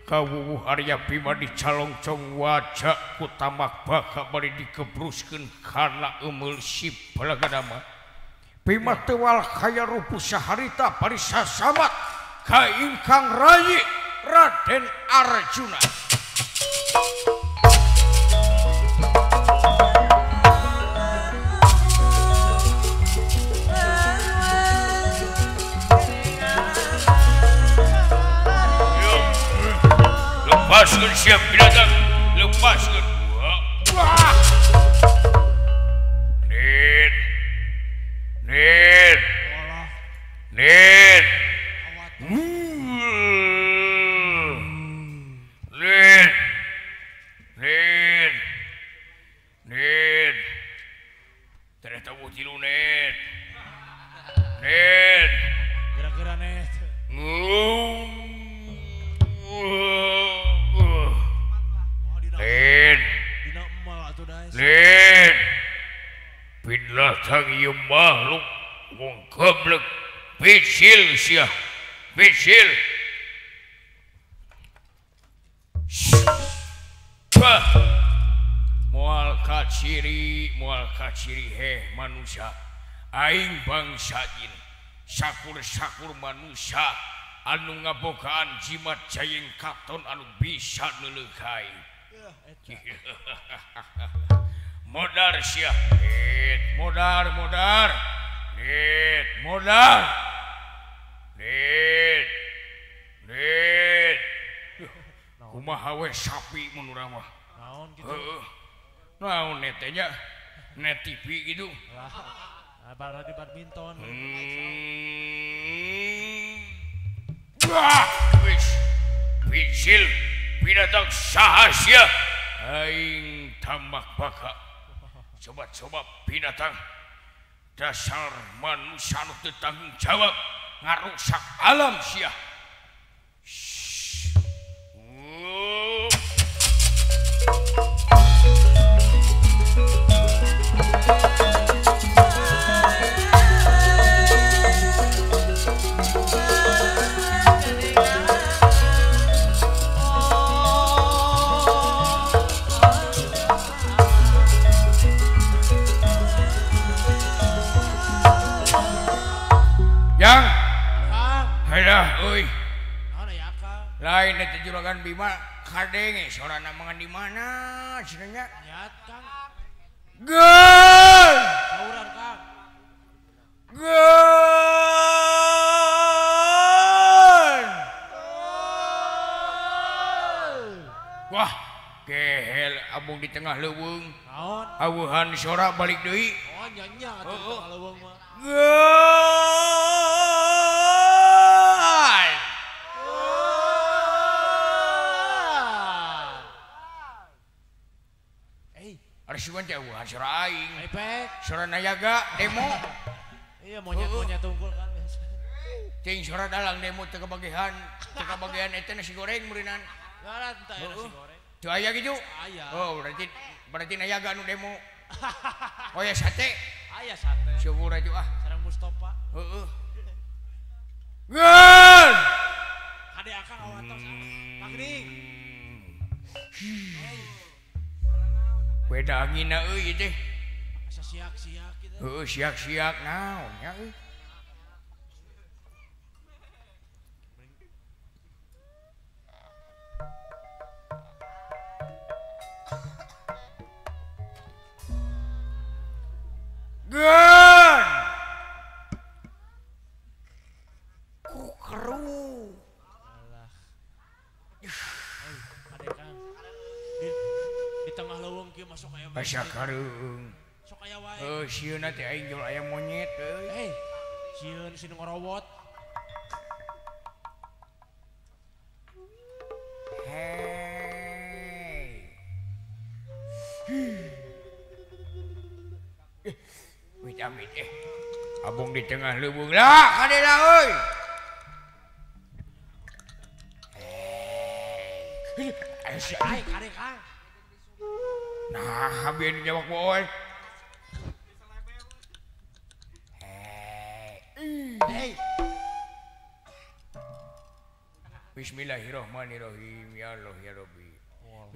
Speaker 1: Kawuwuh Arya Bima dicalongcong wajah ku tamak baka bari dikebruskeun kana eumel si Balagadama. Bima tewal kaya rupuh saharita bari sasamat ka ingkang rayi Raden Arjuna. Lepaskan siap binatang, lepaskan. Wah. Nid, nid, nid, nid, nid, nid. Ternyata butilu nid, nid.
Speaker 2: Kira-kira nid.
Speaker 1: Lin binatang ieu makhluk wong goblok bicil sia bicil. Bah moal kaciri heh manusia aing bangsa jin sakur-sakur manusia anu ngabogaan jimat jayeng katon anu bisa neuleuh aing. Modar sia, nit, modar, modar, nit, modar, nit, nit. Kumaha we sapi mun urang mah.
Speaker 2: Naon kitu?
Speaker 1: Heeh. Naon net teh nya? Net TV gitu.
Speaker 2: Lah, berarti badminton.
Speaker 1: Wah, wis. Bicil binatang saha sia? Aing tambak baka. Coba-coba binatang dasar manusia nu teu tanggung jawab ngarusak alam sia. Yang halah euy. Lain eta juragan Bima kadenge sorana mangan di mana cenah nya?
Speaker 2: Nyat Kang.
Speaker 1: Geun.
Speaker 2: Sauran Kang.
Speaker 1: Geun. Wah, gehel abung di tengah leuweung.
Speaker 2: Naon?
Speaker 1: Aweuhan sora balik deui.
Speaker 2: Oh nya nya atuh di tengah leuweung mah.
Speaker 1: Geun. Arsuan teh eueuhan sora aing. Sora nayaga demo.
Speaker 2: Iya monyet-monyet unggul kan biasa.
Speaker 1: Cing sora dalang demo teu kabagihan, teu kabagihan eta nasi goreng meureunan.
Speaker 2: Lah teu aya nasi goreng.
Speaker 1: Teu aya kitu?
Speaker 2: Aya.
Speaker 1: Oh, berarti nayaga anu demo. Oh ya sate.
Speaker 2: Aya sate.
Speaker 1: Syukur atuh ah.
Speaker 2: Sareng Mustofa.
Speaker 1: Heeh. Geun.
Speaker 2: Kade akang awatos. Pagring.
Speaker 1: Beda angina euy ieu teh.
Speaker 2: Asa siak-siak kitu.
Speaker 1: Heueuh siak-siak naon nya euy. Asa kareung.
Speaker 2: Sok aya wae.
Speaker 1: Heuh sieun teh aing jol aya monyet euy.
Speaker 2: Hei, sieun si nu ngorowot.
Speaker 1: Hei. Wait amit eh. Abong di tengah leuweung lah kadela euy.
Speaker 2: Ai kade Kang.
Speaker 1: Nah, habis jawab boy.
Speaker 2: Hei.
Speaker 1: Bismillahirrahmanirrahim. Ya Allah ya Rabbi.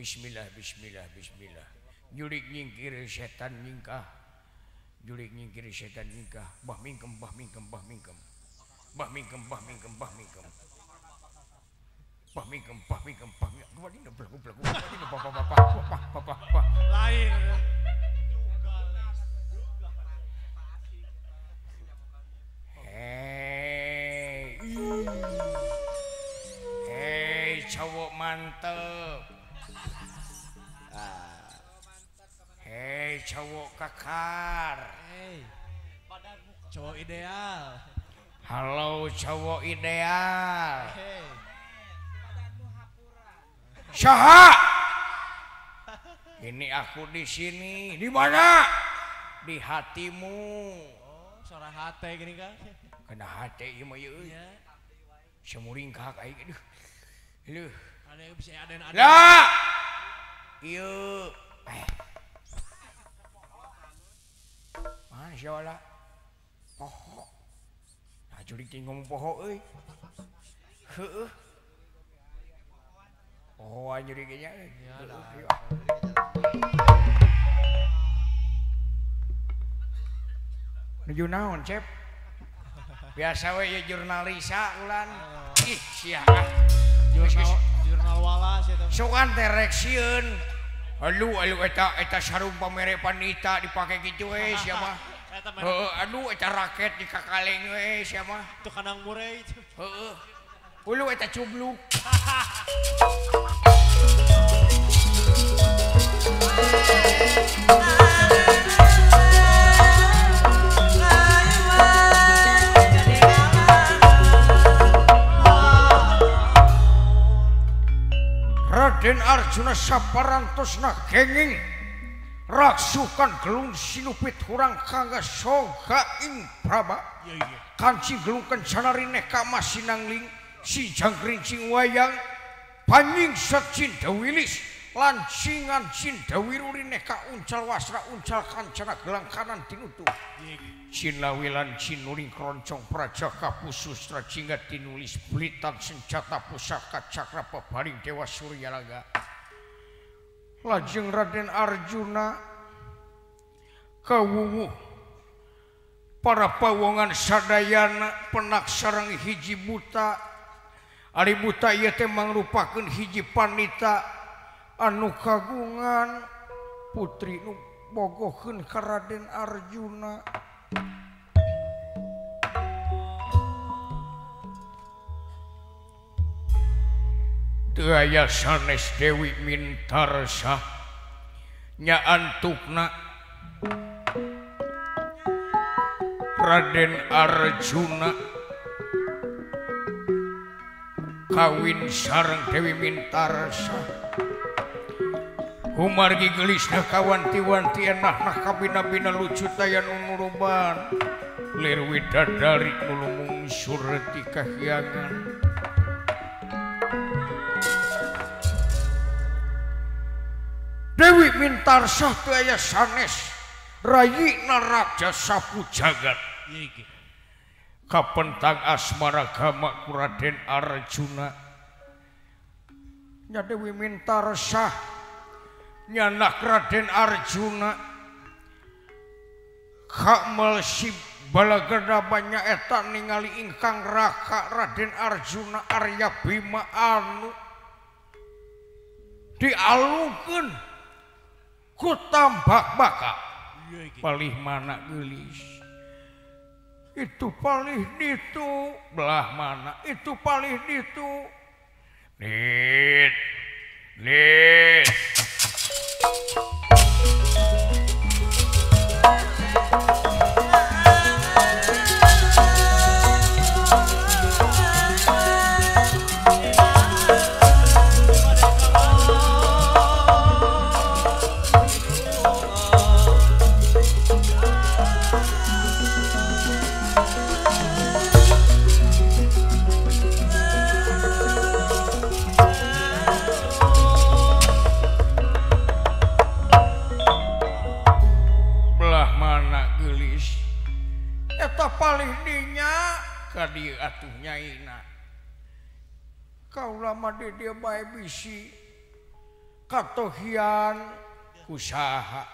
Speaker 1: Bismillah bismillah bismillah. Jurik nyingkir setan nyingkah. Jurik nyingkir setan nyingkah. Bah mingkem bah mingkem bah mingkem. Bah mingkem bah mingkem bah mingkem. Bah mingkem bah mingkem bah mingkem.
Speaker 2: Lain.
Speaker 1: Hei. Hei, cowok mantep. Hei, cowok kakar.
Speaker 2: Hei. Cowok ideal.
Speaker 1: Halo cowok ideal.
Speaker 2: Hei.
Speaker 1: Saha? Ini aku di sini. Di mana? Di hatimu.
Speaker 2: Oh, suara hate gini kan?
Speaker 1: Kena hate ieu mah ieu. Semuringkak aing aduh. Leuh.
Speaker 2: Ada bisa ada ada.
Speaker 1: Lah. Ieu. Mana sia wala? Poho. Nah jurik teh ngomong poho euy. Heueuh. Oh, anjir kayaknya. Nuju naon, Cep? Biasa we ya jurnalisa ulan. Ih, sia ah.
Speaker 2: Jurnal wala sia teh.
Speaker 1: Sokan teh rek sieun. Aduh, aduh eta eta sarung pamere panita dipake kitu we sia mah. Heueuh, aduh eta raket di kakaleng we sia mah.
Speaker 2: Itu kanang murei.
Speaker 1: Heueuh. Ulu eta cubluk. Raden Arjuna saparantosna kenging raksukan gelung sinupit hurang kangga soga ing praba kanci gelung kencana rineka masinangling si jangkrincing wayang panyingset cinta wilis lancingan cinta wirurineka uncal wasra uncal kancana gelang kanan tinutu cinawilan cinuring keroncong praja kapusustra jingga tinulis belitan senjata pusaka cakra pebaring dewa suryalaga. Lajeng Raden Arjuna kawuwuh para pawongan sadayana penak sareng hiji buta. Ari buta ieu teh mangrupakeun hiji panita anu kagungan putri nu bogoheun ka Raden Arjuna. Teu aya sanes Dewi Mintarsah nya antukna Raden Arjuna kawin sareng Dewi Mintarsah. Humargi geulisna kawanti-wanti enahna kabina-bina lucu taya nu nuruban lir widadari nu lumungsur ti kahyangan. Dewi Mintarsah teu aya sanes rayina raja sapu jagat kapentang asmara gama ku Raden Arjuna. Nya Dewi Mintarsah nyanak Raden Arjuna kamel si balageda banyak eta ningali ingkang raka Raden Arjuna Arya Bima anu dialungkeun ku tambak baka palih mana geulis itu palih ditu belah mana itu palih ditu nit nit. dieu atuh nyaina. Kaula mah di dieu bae bisi katohian kusaha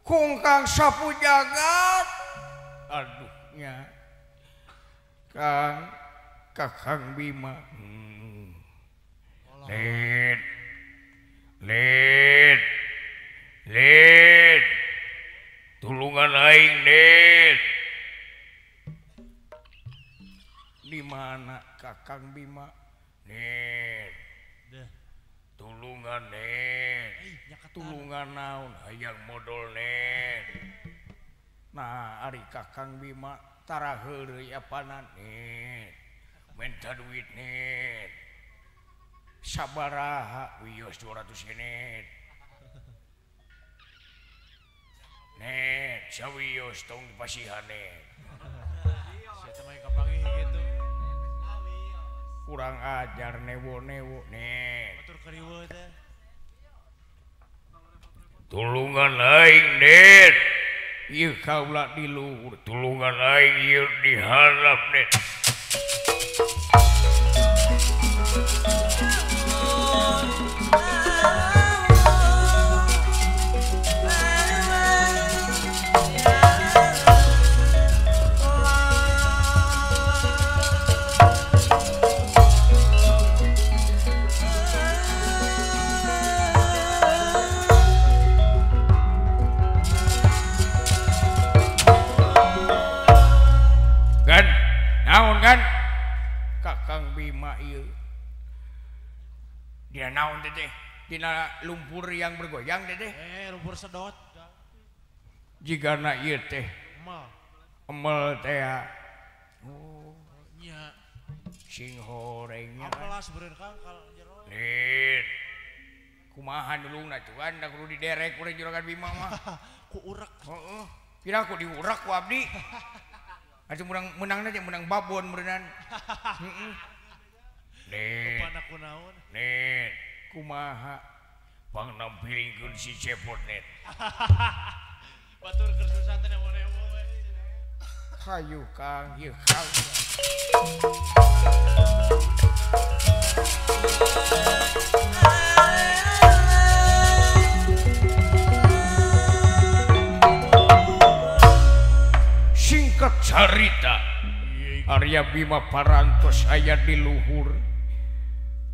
Speaker 1: kungkang sapu jagat. Aduh nya Kang Kakang Bima. Lid lid lid tulungan aing lid. Di mana Kakang Bima? Nid tulungan nid. Tulungan naon hayang modol nid. Nah ari Kakang Bima tara heureuy apanan nid. Minta duit nid. Sabaraha wios 200 nid. Nid sawios tong dipasihan nid. Kurang ajar newo-newo nid. Tulungan aing nid. Ieu kaula di luhur. Tulungan aing ieu diharap nid. Kakang Bima ieu dina naon teh dina lumpur yang bergoyang teh
Speaker 2: lumpur sedot
Speaker 1: jigana ieu teh emel teh. Oh
Speaker 2: nya
Speaker 1: sing horengnya
Speaker 2: apelas beureun Kang kal jero
Speaker 1: nid kumaha nulungna cuan da kudu diderek ku juragan Bima mah
Speaker 2: ku urek
Speaker 1: heeh kira ku diurek ku abdi. Atuh menang teh menang babon meureunnan. Heeh. Nid. Nid, kumaha pangnampiringkeun si Cepot nid.
Speaker 2: Batur keur susah teh newo-newo we.
Speaker 1: Hayu Kang, ieu Kang. Singkat carita Arya Bima parantos aya di luhur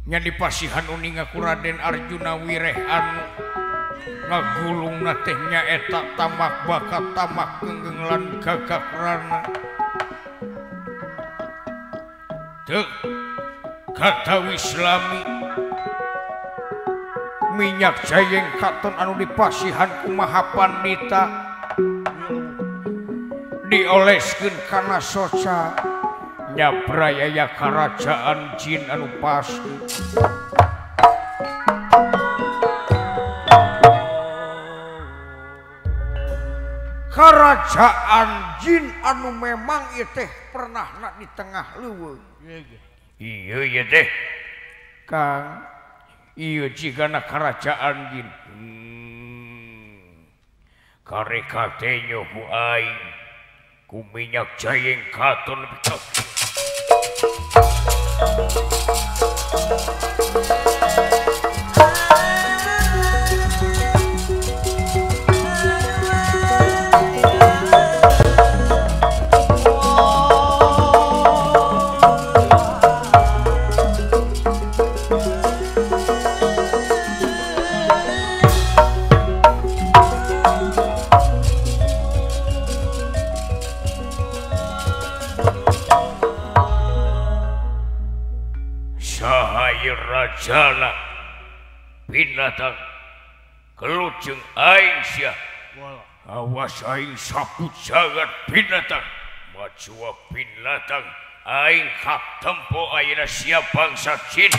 Speaker 1: nya dipasihan uninga ku Raden Arjuna Wirehanu ngagulungna teh nyaeta tamak bakat tamak genggeng lan gagak rana. Teu kata Islami minyak jayeng katon anu dipasihan ku Maha Pandita dioleskeun kana soca nyabray aya karajaan jin anu pasti. Kerajaan jin anu memang ieu teh pernahna di tengah leuweung. Ieu ieu teh Kang, ieu jigana karajaan jin. Kareka teh ku aing ku minyak jayeng katon lebih. Rajana binatang kelujeng aing sia. Awas aing sapu jagat binatang majua binatang aing hak tempo ayeuna sia bangsa jin.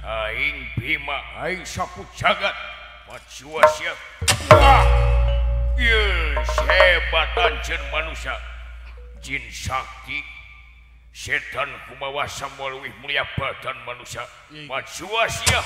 Speaker 1: Aing Bima aing sapu jagat Matsua sia. Yes, hebat anjeun manusia. Jin sakti setan kumawasa moal leuwih mulia badan manusia. Matsua sia.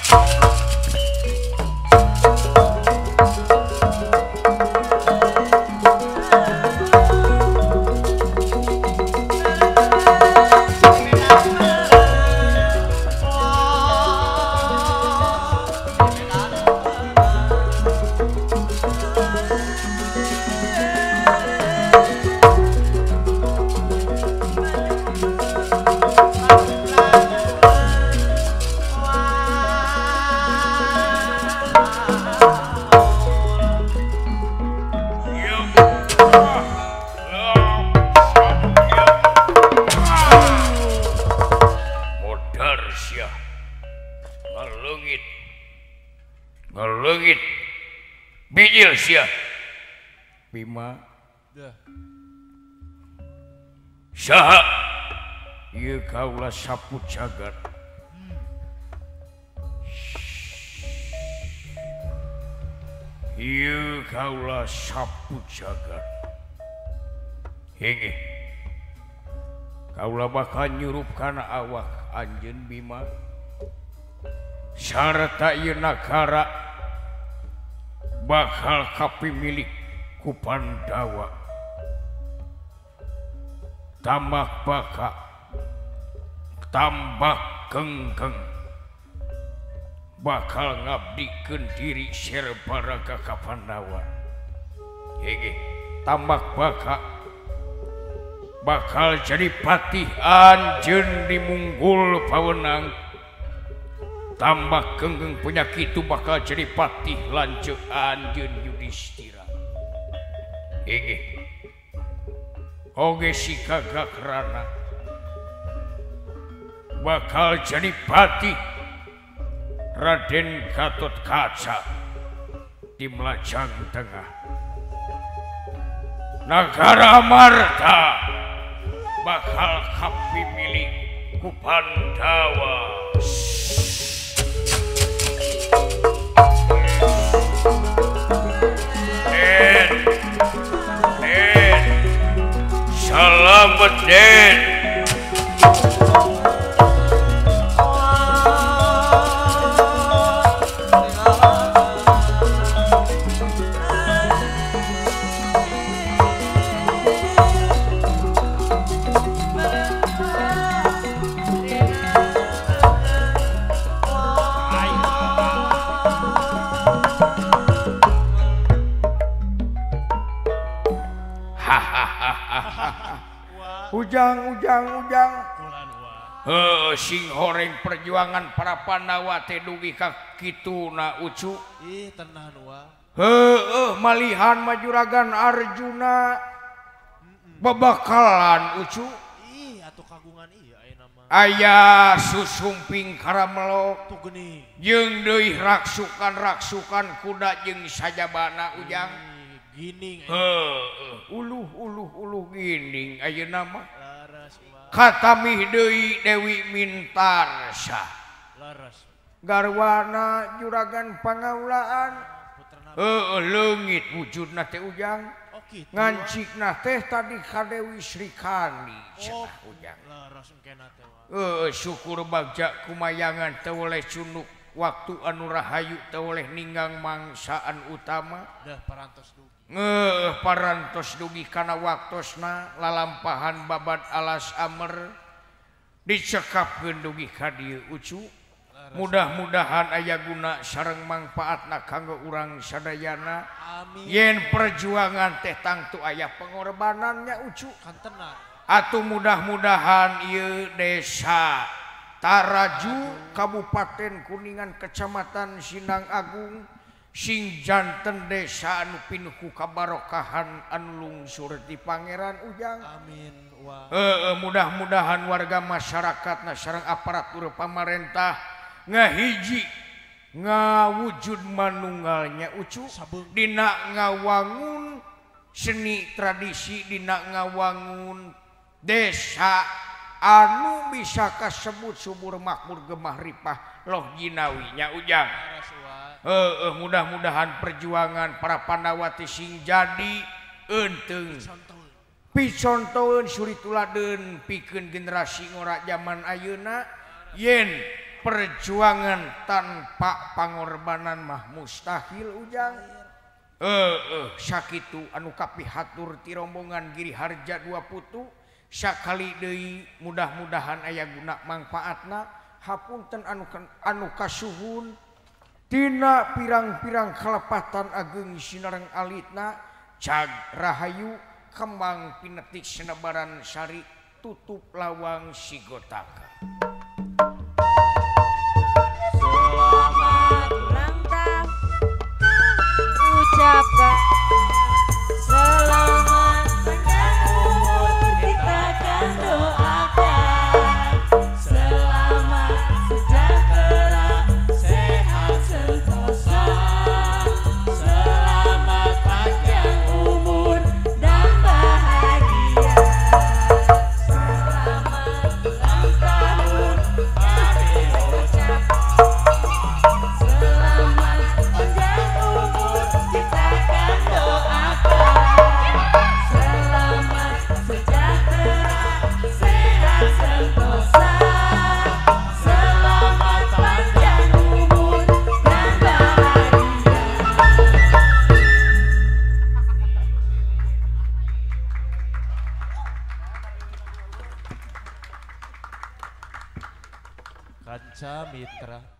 Speaker 1: Ngalengit bijil sia Bima saha ieu kaula sapu jagat ieu kaula sapu jagat hingih kaula bakal nyurup kana awak anjeun Bima sarta ieu nagara bakal kapimilik ku Pandawa tambak baka tambak genggeng bakal ngabdikeun diri serbaraga ka Pandawa hege tambak baka bakal jadi patih anjeun di Munggul pawenang tambah genggeng penyakit itu bakal jadi patih lanceuk anjeun Yudhistira. Inggih. Oge si Gagakrana bakal jadi patih Raden Gatotkaca di Melajang Tengah. Nagara Marta bakal kapimilik ku Pandawa. Den, salamet Den. Ujang ujang ujang heuh sing horeng perjuangan para Pandawa teh dugi ka kituna ucu
Speaker 2: ih tenan wa
Speaker 1: heueuh malihan majuragan Arjuna babakalan ucu
Speaker 2: ih atuh kagungan ieu ayeuna mah
Speaker 1: aya susumping karamelok
Speaker 2: tuh geuning
Speaker 1: jeung deui raksukan-raksukan kuda jeung sajabana ujang
Speaker 2: gining
Speaker 1: heueuh uluh uluh uluh gining ayeuna mah katamih deui Dewi Mintarsa
Speaker 2: laras
Speaker 1: garwana juragan pangaulaan heueuh leungit wujudna teh ujang ngancikna teh tadi ka Dewi Sri Kandi cenah ujang
Speaker 2: laras engkena teh
Speaker 1: heueuh syukur bagja kumayangan teu oleh cunuk waktu anu rahayu teu oleh ninggang mangsaan utama
Speaker 2: dah parantos dugi
Speaker 1: ngeuh parantos dugi kana waktosna lalampahan babad alas amer dicekapkeun dugi ka dieu ucu mudah-mudahan aya guna sareng mangpaatna kanggo urang sadayana
Speaker 2: amin
Speaker 1: yen perjuangan teh tangtu aya pengorbanannya ucu
Speaker 2: kantenan
Speaker 1: atuh mudah-mudahan ieu desa Taraju Kabupaten Kuningan Kecamatan Sindang Agung sing janten desa anu pinuh ku kabarokahan anu lungsur di Pangeran Ujang
Speaker 2: amin wa
Speaker 1: mudah-mudahan warga masyarakatna sareng aparatur pamarentah ngahiji ngawujud manunggalnya ucu dina ngawangun seni tradisi dina ngawangun desa anu bisa kasebut subur makmur gemah ripah loh jinawinya Ujang. Mudah-mudahan perjuangan para Pandawati sing jadi eunteng picontoeun suri tuladeun pikeun generasi ngora zaman ayeuna yen perjuangan tanpa pangorbanan mah mustahil Ujang. Sakitu anu kapihatur ti rombongan Giri Harja dua putu sakali deui mudah-mudahan aya guna mangfaatna hapunten anu kasuhun tina pirang-pirang kalepatan ageng sinareng alitna jag rahayu kembang pinetik senebaran sari tutup lawang sigotaka.
Speaker 4: Selamat ulang tahun ucapkan, selamat panjang umur kita kan doakan, selamat sejahtera sehat sentosa, selamat panjang umur dan bahagia, selamat ulang tahun kami ucapkan, selamat panjang umur kita kan doakan, selamat sejahtera sehat sentosa, selamat panjang umur dan bahagia.
Speaker 2: Kanca Mitra.